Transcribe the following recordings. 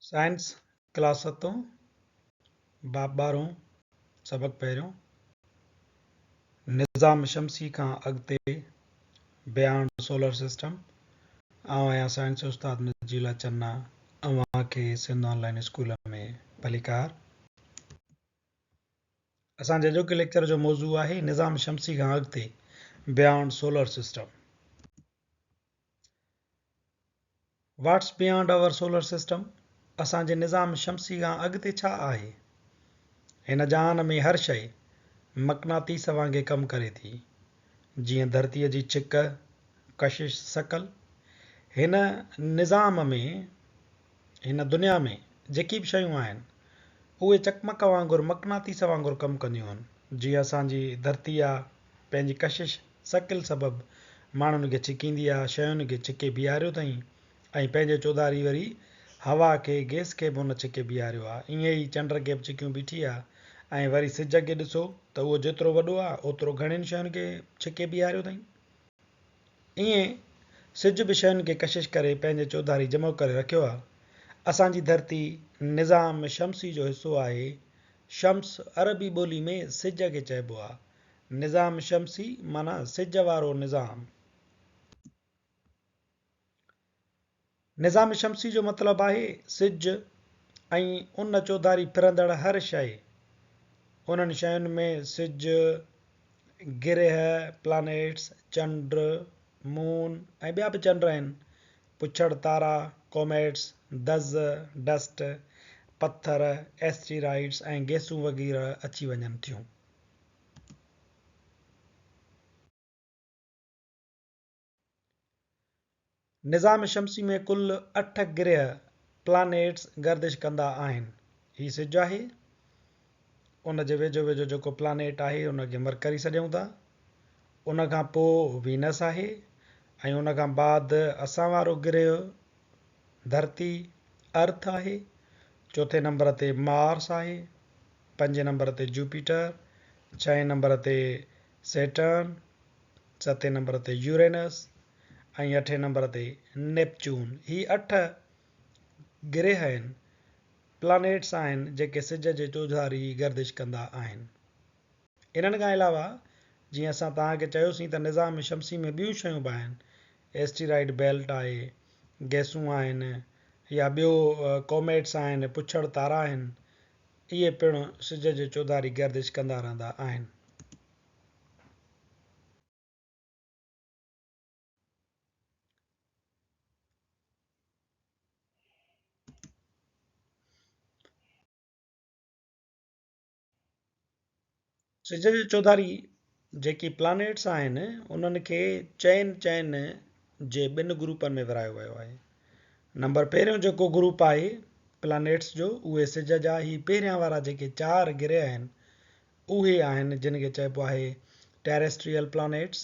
Science, class ستون، باب ٻارهون، سبق پهريون، نظام شمسي کان اڳتي، Beyond Solar System، آئون آهيان سائنس استاد نجيلا چنا، اوهان کي سنڌ آن لائين اسڪول ۾ ڀليڪار. اسان جي اڄوڪي ليڪچر جو موضوع آهي نظام شمسي کان اڳتي، Beyond Solar System. What's beyond our solar system? اسان جي نظام شمسي کان اڳتي ڇا آهي؟ هن جهان ۾ هر شيء مقناطيس وانگي ڪم ڪري ٿي، جيئن ڌرتيء جي ڇڪ، ڪشش ثقل. هن نظام ۾، هن دنيا ۾ جيڪي به شيون آهن، اهي چقمق وانگر مقناطيس وانگر ڪم ڪنديون آهن، جيئن اسان جي ڌرتي آ، پنهنجي ڪشش ثقل سبب ماڻهن کي ڇڪيندي آ، شين کي ڇڪي بيهاريو اٿئين ۽ پنهنجي چوڌاري وري هوا کي، گئس کي به هن ڇڪي بيهاريو آ. ائين ئي چنڊ کي به ڇڪيون بيٺي آ ۽ وري سج کي ڏسو ته اهو جيترو وڏو آ، اوترو گهڻين شين کي ڇڪي بيهاريو اٿئين. ائين سج به شين کي ڪشش ڪري پنهنجي چوڌاري جمع ڪري رکيو آ. اسان جي ڌرتي نظام شمسي جو حصو آهي. شمس عربي ٻولي ۾ سج کي چئبو آ. نظام شمسي معنيٰ سج وارو نظام. نظام شمسي جو مطلب آهي سج ۽ ان چوڌاري ڦرندڙ هر شيء. انهن شين ۾ سج، گرهه، Planets، چنڊ، Moon، ۽ ٻيا به چنڊ آهن، پڇڙ تارا، Comets، دز، Dust، پٿر، Asteroids ۽ گئسون وغيره اچي وڃن ٿيون. نظام شمسي ۾ ڪل اٺ گرهه، Planets، گردش ڪندا آهن. هي سج آهي. ان جي ويجهو ويجهو جيڪو پلانيٽ آهي ان کي مرڪري سڏيون ٿا. ان کان پوء وينس آهي ۽ ان کان بعد اسان وارو گرهه ڌرتي، Earth، آهي. چوٿين نمبر تي مارس آهي. پنجين نمبر تي جوپيٽر، ڇهين نمبر تي سيٽرن، ستين نمبر تي يورينس ۽ اٺين نمبر تي نيپچون. هي اٺ گرهه آهن، Planets، آهن جيڪي سج جي چوڌاري گردش ڪندا آهن. انهن کان علاوه جيئن اسان توهان کي چيوسين ته نظام شمسي ۾ ٻيون شيون به آهن، ايسٽيرائيڊ بيلٽ آهي، گئسون آهن يا ٻيو ڪوميٽس آهن، پڇڙ تارا آهن، اهي پڻ سج جي چوڌاري گردش ڪندا رهندا آهن. سج جي چوڌاري جيڪي پلانيٽس آهن انهن کي چئن چئن جي ٻن گروپن ۾ ورهايو ويو آهي. نمبر پهريون جيڪو گروپ آهي پلانيٽس جو اهي سج جا هي پهريان وارا جيڪي چار گرهه آهن اهي آهن جن کي چئبو آهي ٽيريسٽريل پلانيٽس.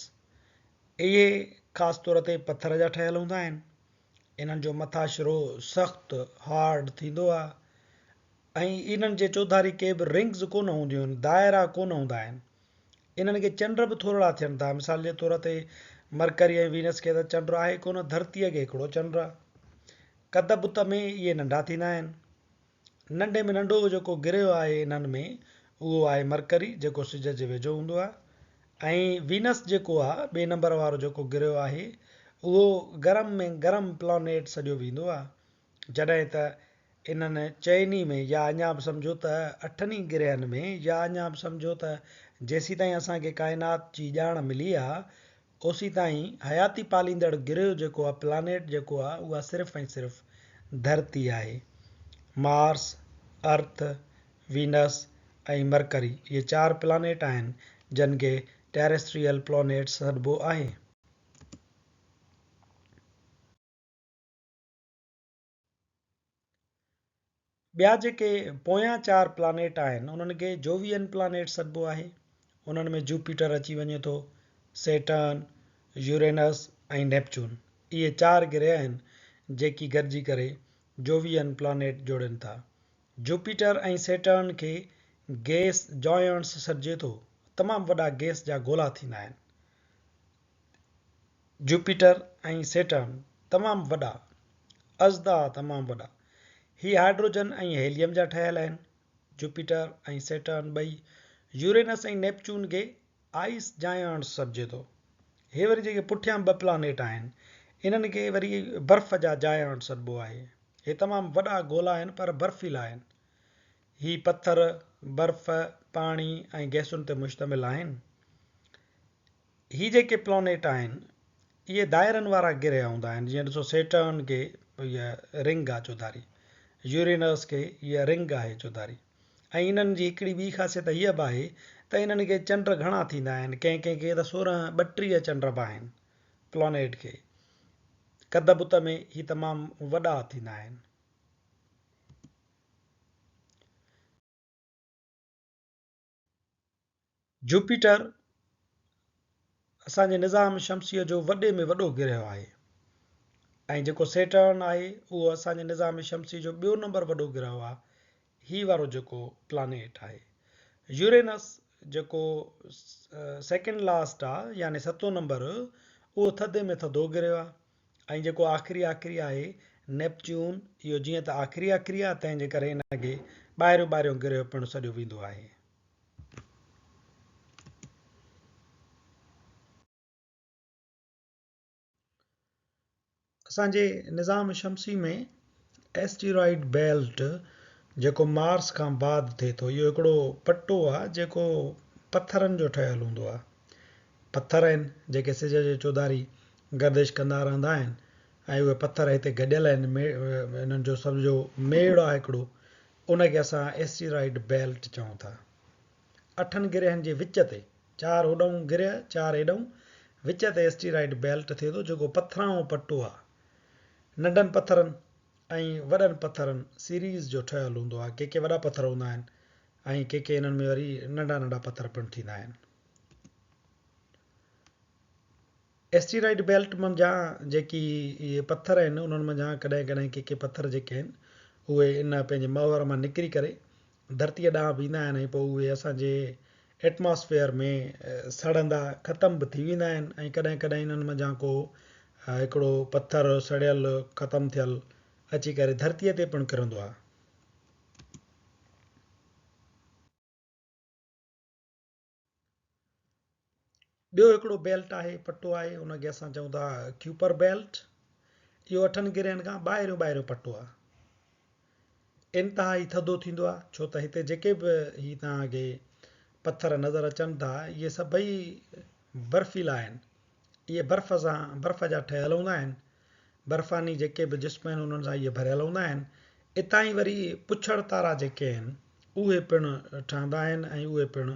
اهي خاص طور تي پٿر جا ٺهيل هوندا آهن. انهن جو مٿاڇرو سخت، Hard، ٿيندو آهي ۽ انهن جي چوڌاري ڪي به رنگز ڪونه هونديون آهن، دائرا ڪونه هوندا آهن. انهن کي چنڊ به ٿورڙا ٿين ٿا. مثال جي طور تي مرڪري ۽ وينس کي ته چنڊ آهي ڪونه، ڌرتيء کي هڪڙو چنڊ آهي. قد بت ۾ اهي ننڍا ٿيندا آهن. ننڍي ۾ ننڍو جيڪو گرهه آهي انهن ۾ اهو آهي مرڪري جيڪو سج جي ويجهو هوندو آهي ۽ وينس جيڪو آهي ٻئي نمبر وارو جيڪو گرهه آهي اهو گرم ۾ گرم پلانيٽ سڏيو ويندو آهي. جڏهن ته انهن چئني ۾ يا اڃا به سمجهو ته اٺن ئي گرهن ۾ يا اڃا به سمجهو ته جيسيتائين اسان کي ڪائنات جي ڄاڻ ملي آ اوسيتائين حياتي پاليندڙ گرهه جيڪو آ پلانيٽ جيڪو آ اها صرف ۽ صرف ڌرتي آهي. مارس، ارٿ، وينس ۽ مرڪري اهي چار پلانيٽ آهن جن کي ٽيريسٽريل پلانيٽس سڏبو آهي. ٻيا جيڪي پويان چار پلانيٽ آهن انهن کي جووين پلانيٽ سڏبو آهي. انهن ۾ جوپيٽر اچي وڃي ٿو، سيٽرن، يورينس ۽ نيپچون. اهي چار گرهه آهن جيڪي گڏجي ڪري جووين پلانيٽ جوڙين ٿا. جوپيٽر ۽ سيٽرن کي گيس جائنٽس سڏجي ٿو. تمام وڏا گيس جا گولا ٿيندا آهن. جوپيٽر ۽ سيٽرن تمام وڏا ازدها تمام وڏا. هي هائڊروجن ۽ هيليم جا ٺهيل آهن. جوپيٽر ۽ سيٽرن ٻئي يورينس ۽ نيپچون کي آئس جائنٽس سڏجي ٿو. هي وري جيڪي پٺيان ٻه پلانيٽ آهن انهن کي وري برف جا جائنٽ سڏبو آهي. هي تمام وڏا گولا آهن پر برفيلا آهن. هي پٿر، برف، پاڻي ۽ گئسن تي مشتمل آهن. هي جيڪي پلانيٽ آهن اهي دائرن وارا گرهه هوندا آهن جيئن ڏسو سيٽرن کي هيء رنگ آهي چوڌاري، يورينس کي هيء رنگ آهي چوڌاري ۽ انهن جي هڪڙي ٻي خاصيت هيء به آهي ته انهن کي چنڊ گهڻا ٿيندا آهن ڪنهن ڪنهن کي ته 16 32 چنڊ به آهن پلانيٽ کي قد بت ۾ هي تمام وڏا ٿيندا آهن. جوپيٽر اسان جي نظام شمسيء جو وڏي ۾ وڏو گرهه آهي ۽ جيڪو سيٽرن آهي اهو اسان جي نظام شمسي جو ٻيو نمبر وڏو گرهه آهي. هي وارو جيڪو پلانيٽ آهي يورينس جيڪو سيڪنڊ لاسٽ آهي يعني ستون نمبر اهو ٿڌي ۾ ٿڌو گرهه آهي ۽ جيڪو آخري آخري آهي نيپچون اهو جيئن ته آخري آخري آهي تنهن جي ڪري ان کي ٻاهريون ٻاهريون گرهه پڻ سڏيو ويندو آهي. اسان جي نظام شمسي ۾ ايسٽيرائيڊ بيلٽ جيڪو مارس کان بعد ٿئي ٿو اهو هڪڙو پٽو آهي جيڪو پٿرن جو ٺهيل هوندو آهي. پٿر آهن جيڪي سج جي چوڌاري گردش ڪندا رهندا آهن ۽ اهي پٿر هتي گڏيل آهن انهن جو سڄو ميڙ آهي هڪڙو ان کي اسان ايسٽيرائيڊ بيلٽ چئون ٿا. اٺن گرهن جي وچ تي، چار هوڏانهون گرهه، چار هيڏانهون، وچ تي ايسٽيرائيڊ بيلٽ ٿئي ٿو جيڪو پٿرانئون پٽو آهي. ننڍن پٿرن ۽ وڏن پٿرن سيريز جو ٺهيل هوندو آهي. ڪي ڪي وڏا پٿر هوندا آهن ۽ ڪي ڪي انهن ۾ وري ننڍا ننڍا پٿر پڻ ٿيندا آهن. ايسٽيرائيڊ بيلٽ منجهان جيڪي اهي پٿر آهن انهن منجهان ڪڏهن ڪڏهن ڪي ڪي پٿر جيڪي آهن اهي ان پنهنجي محور مان نڪري ڪري ڌرتيء ڏانهن به ايندا آهن ۽ پوء اهي اسان جي ايٽماسفيئر ۾ سڙندا ختم به ٿي ويندا آهن ۽ ڪڏهن ڪڏهن انهن منجهان ڪو هڪڙو پٿر سڙيل ختم ٿيل اچي ڪري ڌرتيء تي پڻ ڪرندو آهي. ٻيو هڪڙو بيلٽ آهي، پٽو آهي، ان کي اسان چئون ٿا ڪيوپر بيلٽ. اهو اٺن گرهن کان ٻاهريون ٻاهريون پٽو آهي. انتهائي ٿڌو ٿيندو آهي، ڇو ته هتي جيڪي به هي توهان کي پٿر نظر اچن ٿا، اهي سڀئي برفيلا آهن. اهي برف سان، برف جا ٺهيل هوندا آهن. برفاني جيڪي به جسم آهن، انهن سان اهي ڀريل هوندا آهن. اتان ئي وري پڇڙ تارا جيڪي آهن، اهي پڻ ٺهندا آهن ۽ اهي پڻ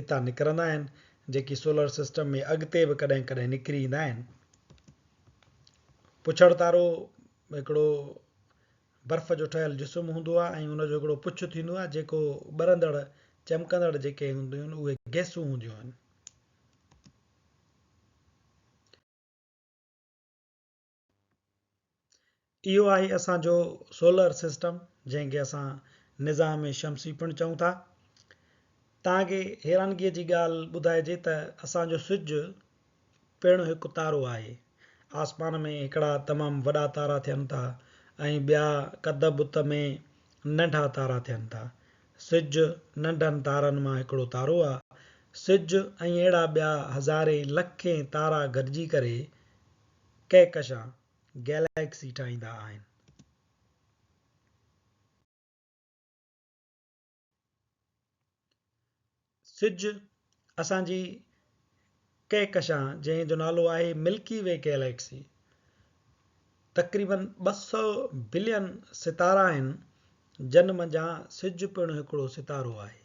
اتان نڪرندا آهن، جيڪي سولر سسٽم ۾ اڳتي به ڪڏهن ڪڏهن نڪري ايندا آهن. پڇڙ تارو هڪڙو برف جو ٺهيل جسم هوندو آهي ۽ ان جو هڪڙو پڇ ٿيندو آهي، جيڪو ٻرندڙ چمڪندڙ جيڪي هونديون آهن، اهي گئسون هونديون آهن. اهو آهي اسان جو سولر سسٽم جنهن کي اسان نظام شمسي پڻ چئون ٿا. توهان کي حيرانگيء جي ڳالهه ٻڌائجي ته اسان جو سج پڻ هڪ تارو آهي. آسمان ۾ هڪڙا تمام وڏا تارا ٿين ٿا ۽ ٻيا قد بت ۾ ننڍا تارا ٿين ٿا. سج ننڍن تارن مان هڪڙو تارو آ. سج ۽ اهڙا ٻيا هزارين لکين تارا گڏجي ڪري ڪهڪشان، Galaxy، ٺاهيندا آهن. سج اسان جي ڪهڪشان جنهن جو نالو آهي ملڪي وي گيليڪسي تقريبن 200 بلين ستارا آهن جن منجهان سج پڻ هڪڙو ستارو آهي.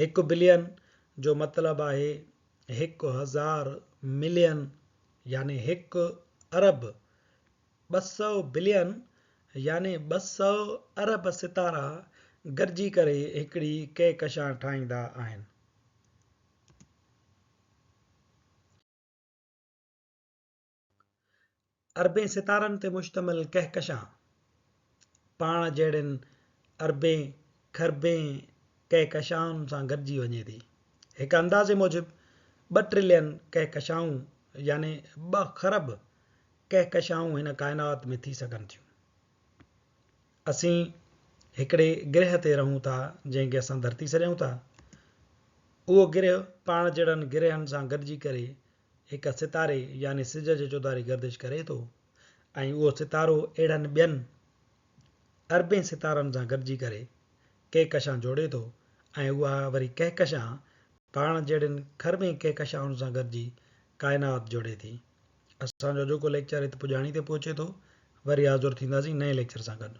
هڪ بلين جو مطلب آهي 1000 ملين يعني هڪ ارب 200 بلين يعني 200 ارب ستارا گڏجي ڪري هڪڙي ڪهڪشان ٺاهيندا آهن. اربين ستارن تي مشتمل ڪهڪشان پاڻ جهڙين اربين کربين ڪهڪشائن سان گڏجي وڃي ٿي. هڪ اندازي موجب ٻه ٽرلين ڪهڪشائون يعني ٻه کرب ڪهڪشائون هن ڪائنات ۾ ٿي سگهن ٿيون. اسين هڪڙي گرهه تي رهون ٿا جنهن کي اسان ڌرتي سڏيون ٿا. اهو گرهه پاڻ جهڙن گرهن سان گڏجي ڪري هڪ ستاري يعني سج جي چوڌاري گردش ڪري ٿو ۽ اهو ستارو اهڙن ٻين اربين ستارن سان گڏجي ڪري ڪهڪشان جوڙي ٿو ۽ اها وري ڪهڪشان پاڻ جهڙين کربين ڪهڪشائن سان گڏجي ڪائنات جوڙي ٿي. اسان جو اڄوڪو ليڪچر هت پڄاڻي تي پهچي ٿو. وري حاضر ٿينداسين نئين ليڪچر سان گڏ.